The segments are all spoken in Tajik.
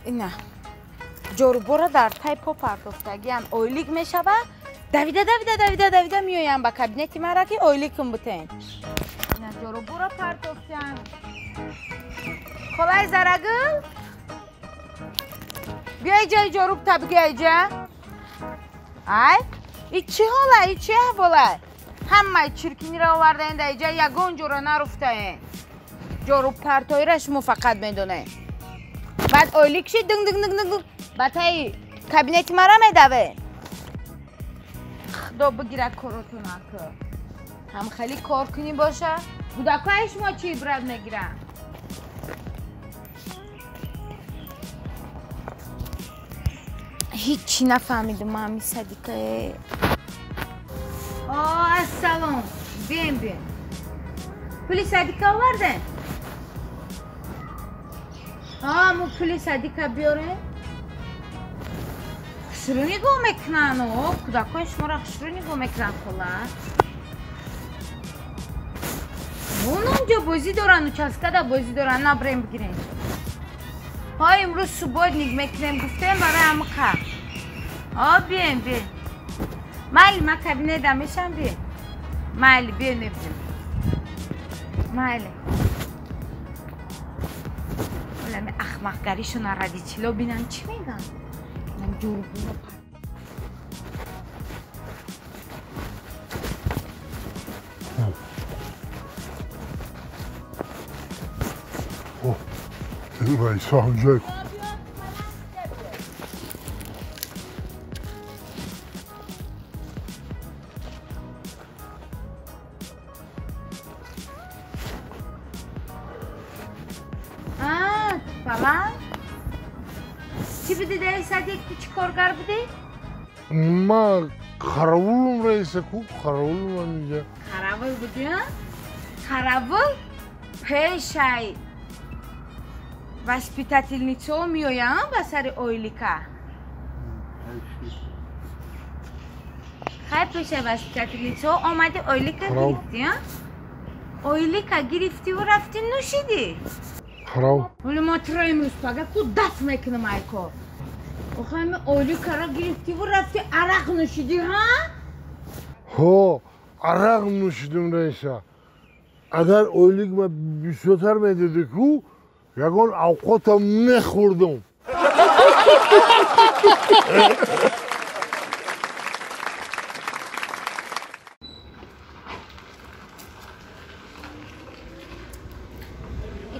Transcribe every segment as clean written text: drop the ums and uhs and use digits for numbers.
Ина ҷорубора дар тай по партофтагиам ойлик мешава. Давида давида давида давида меоям ба кабинети мара ки ойликум бутен. Ина ҷорубора партофтам. Холай Зарагул, биёй ҷои ҷоруб та бигӯй ҷа. Ай, и чӣ ҳола, и чӣ аҳвола? Ҳамаи чиркиниро овардаен дар иҷа, ягон ҷора наруфтаен. Ҷоруб партоира шумо фақат медонед. Баъд ойлик шид, динг динг динг динг ба таи кабинети мара медаве. Худо бигирад коротонаку. Ҳам хеле кор кунӣ боша. Кӯдакҳои шумо чӣ ибрат мегиранд? Ҳеҷ нафаҳмидум ами садикае. О, ассалом. Бием, бием. Пули садика овардем? А, мо пули садика биёрем? Хушрӯ нигоҳ мекунанд, о, кӯдакҳои шуморо хушрӯ нигоҳ мекунанд, хола. Он онҷо бозӣ доранд, участкада бозӣ доранд, набрем бигирем. Ҳо, имрӯз субботник мекунем, гуфтем барои амиқа. О, бием, бием. Майли, ман кабинета мешам, бием. Майли, бием, мебинем. Майли. Олами ахмақгаришона радичило бинан чӣ меган? Нам ҷурбуно пар. Раиса ҳамҷой. Балан? Чӣ будӣ дар садик? Ту чӣ коргар будӣ? Ма қаравулум, раиса, ку қаравулум ҳаминҷа. Қаравул будӣ, а? Қаравул пешай воспитательницао меоянд ба сари ойлика. Хай пешай воспитательницао омадӣ ойлика гирифтӣ, а? Ойлика гирифтиву рафтӣ нӯшидӣ. Харав. Ҳоло ма туро имрӯз пага ку дафт мекунам ай кор. Охо ами ойликаро гирифтиву рафтӣ арақ нӯшидӣ, ҳа? Ҳо, арақ нӯшидим, раиса. Агар ойлик ма бисёртар медодӣ ку, ягон авқотам мехӯрдум.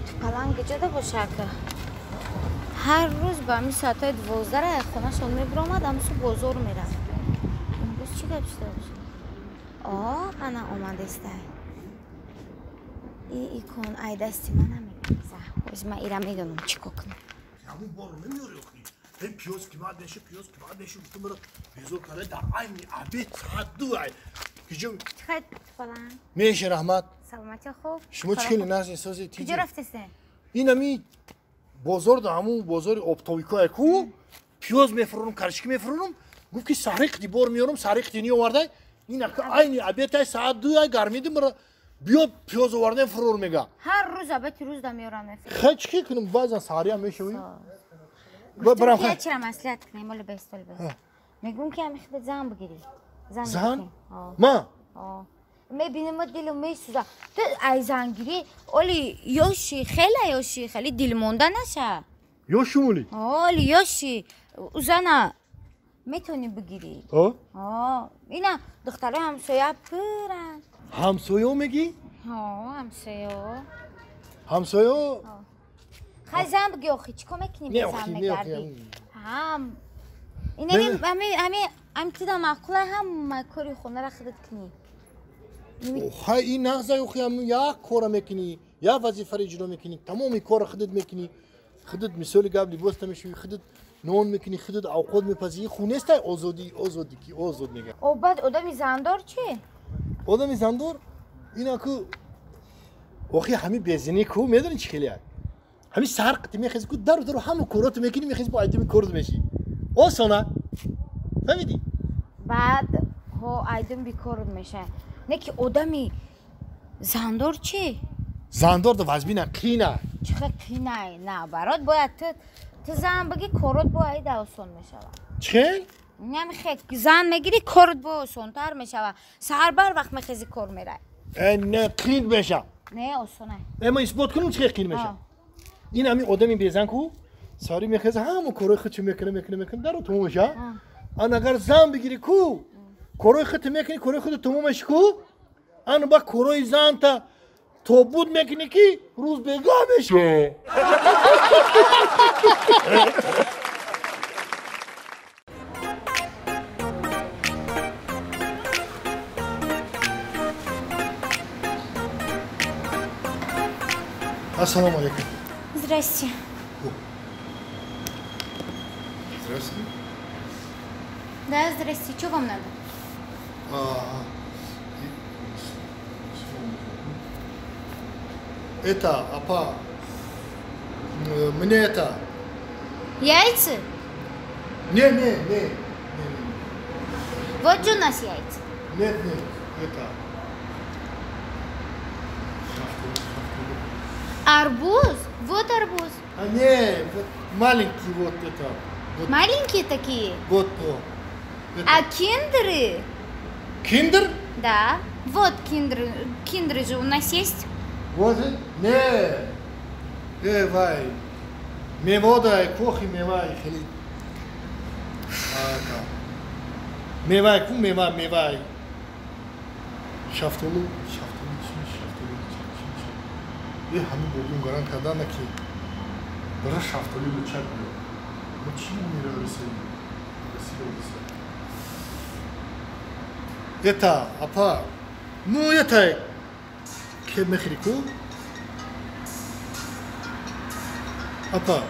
Тупаланг ҷода бошака. Ҳар рӯз ба ҳамин соатҳои 12 аз хонашон мебиромад, ҳамсу бозор мерафт. Имрӯз чӣ гап шуда бошад? О, ана омадестай. И икон ай дасти ман намегаза. Оз ман ира медонам чӣ кор кунам. Ҳамун бор намеёри охи. Ҳей пиёз қимат меша, пиёз қимат меша, гуфтам маро безор карда дар айни обед соат 2 ай. Киҷо? Чӣ хай Тупаланг? Меша, раҳмат. Саломатӣ хуб. Шумо чӣ хеле нағз эҳсоси тиҷи? Куҷо рафтесен? Ин ами бозор да ҳамун бозори оптовикое ку пиёз мефурӯрам, карчики мефурӯрам, гуфт ки сари қити бор меёрам, сари қити неовардай. Ин айни обедай соат 2 ай гармиди маро биё пиёз овардем фурӯр мега. Ҳар рӯз обеди рӯз да меёрам мефурӯрам. Хай чӣ кунам, баъзан саҳариам мешавӣ. Гуфтам ки чира маслиҳат кунем, оли бестол бест. Мегӯм ки ами худат зан бигирӣ. Зан? Ма? Мебинем дилам месӯза. Ту ай зангирӣ, оли ёши, хеле ёши, хеле дилмонда наша. Ёшум оли? Оли ёши. Зана метавонӣ бигирӣ. О? Ина духтарои ҳамсоя пуранд. Ҳамсоё мегӣ? Ҳо, ҳамсоё. Ҳамсоё? Хай зан бигӣ охи, чӣ кор мекунӣ бе зан мегардӣ? Ҳам. Ин ами ами ами тида маъқула ҳама кори хонаро худат кунӣ. Хай ин нағза охи, ҳам як кора мекунӣ, як вазифаро иҷро мекунӣ, тамоми кора худат мекунӣ. Худат мисоли гап либос намешӯӣ, худат нон мекунӣ, худат авқот мепазӣ. Ин ху нестай озодӣ, озодӣ ки озод мегӯяд. О, баъд одами зандор чӣ? Одами зандор ина ку охи ҳами безинӣ ку медонӣ чӣ хеле ҳами саҳар қити мехезӣ ку дару дару ҳама короту мекунӣ, мехезӣ бо айдуми корот мешӣ. Осона. Фаҳмидӣ? Баъд ҳо айдум бикорот мешавад. Не ки одами зандор чӣ? Зандор да вазбина қина. Чихе қинай, наоборот, бояд ту зан бигӣ, корот бояд осон мешавад. Чихел? Намехе зан мегирӣ, корот бо осонтар мешавад. Саҳар бар вақт мехези, кор мерай. Не, қин меша. Не, осонай. Ма исбот кунам чихе қин меша. Ин ҳамин одами безан ку сари мехеза, ҳама корои худшо мекунад, мекунад, мекунад, даро тамом меша. Ан агар зан бигирӣ ку, корои худто мекунӣ, корои худто тамом меши ку, ан ба корои занта тобут мекунӣ ки рӯз бегаҳ меши. Ассалому алейкум. Здрасте. Здравствуйте. Да, здрасте. Что вам надо? Это, апа, мне это... Яйца? Не, не, не. Не. Вот же у нас яйца. Нет, нет, это... Арбуз? Вот арбуз. А не, вот маленький вот это. Вот. Маленькие такие? Вот, о. Это. А киндеры? Киндер? Да. Вот киндеры. Киндеры же у нас есть. Вот? Не. Вай. Мевода, кохи мевай. Мевай, ку мева, мевай. Шафтолу, шафтолу, шафтолу. Ҳамин бобим гарант кардана ки бара шафтолӣ лучак биё. Мо чӣ мера расида? Это, апа, ну это ке мехри ку? Апа.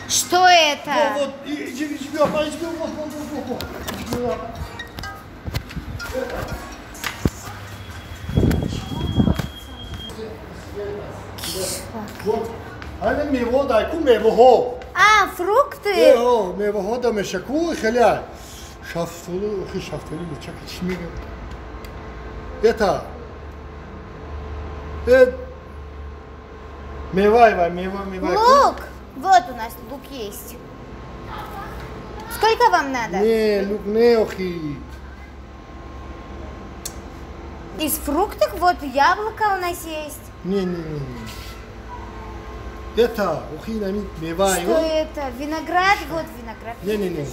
Что это? Вот, иди, иди, апа, иди, вот, вот, вот, вот. Вот, ҳамин мево дай ку, мевоҳо. А, фрукты? Э, мевоҳо да меша ку, хеле шафтолу, охи шафтолу лучак чӣ мегӯям? Это мевай, вай, мева, мевай. Лук! Вот у нас лук есть. Сколько вам надо? Не, лук не, охи. Из фруктов вот яблоко у нас есть. Не, не, не. Это, охи, нами, мевай. Что это? Виноград? Вот виноград. Не, не, не.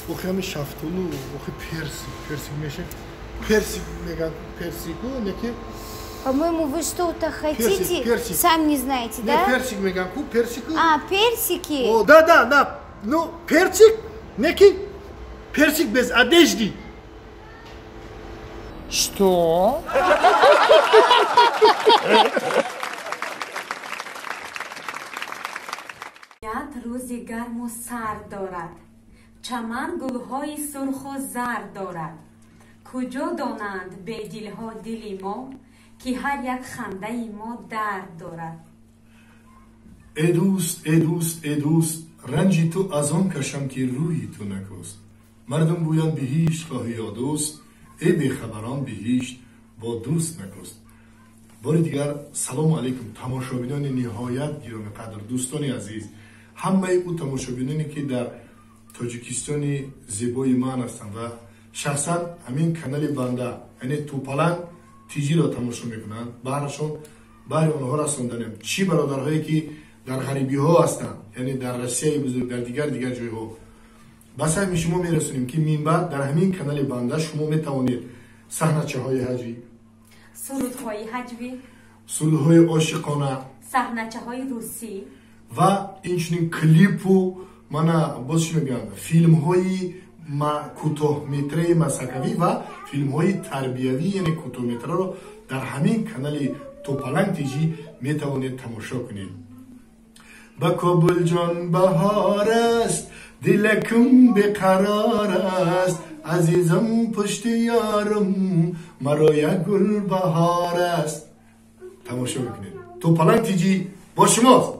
Охи, ами шафтолу, охи персик, персик меша. Персик, мега, персику, неки. По-моему, вы что-то хотите, персик, персик. Сам не знаете, не, да? Персик, мега, ку, персику. А, персики. О, да, да, да. Ну, персик, неки, персик без одежды. Что? Рӯзи гарму сард дорад, чаман гулҳои сурху зард дорад. Куҷо донанд бедилҳо дили мо, ки ҳар як хандаи мо дард дорад. Э дӯст, э дӯст, э дӯст, ранҷи ту аз он кашам ки рӯи ту накӯст. Мардум гӯянд биҳишт хоҳӣ ё дӯст, э бехабарон биҳишт бо дӯст накӯст. Бори дигар салому алайкум тамошобинони ниҳоят гиромиқадр, дӯстони азиз, ҳамаи ӯ тамошобиноне ки дар Тоҷикистони зебои ман ҳастанд ва шахсан ҳамин канали банда, яъне Тӯпаланг ТЖ-ро тамошо мекунанд, баҳрашон баҳри онҳо расонданем. Чӣ бародарҳое ки дар ғарибиҳо ҳастанд, яъне дар Россияи бузург, дар дигар ҷойҳо, ба саҳми шумо мерасонем ки минбаъд дар ҳамин канали банда шумо метавонед саҳначаҳои ҳаҷвӣ, сурудҳои ҳаҷвӣ, сурудҳои ошиқона, саҳначаҳои русӣ ва инчунин клипу мана боз чӣ мегӯянд, филмҳои кӯтоҳметраи масакавӣ ва филмҳои тарбиявӣ, яъне кӯтоҳметраро дар ҳамин канали Тӯпаланг ТЖ метавонед тамошо кунед. Ба Кобулҷон баҳор аст, дилакум беқарор аст, азизам пушти ёрам маро як гул баҳор аст. Тамошо мекунед. Тӯпаланг ТЖ бо шумост.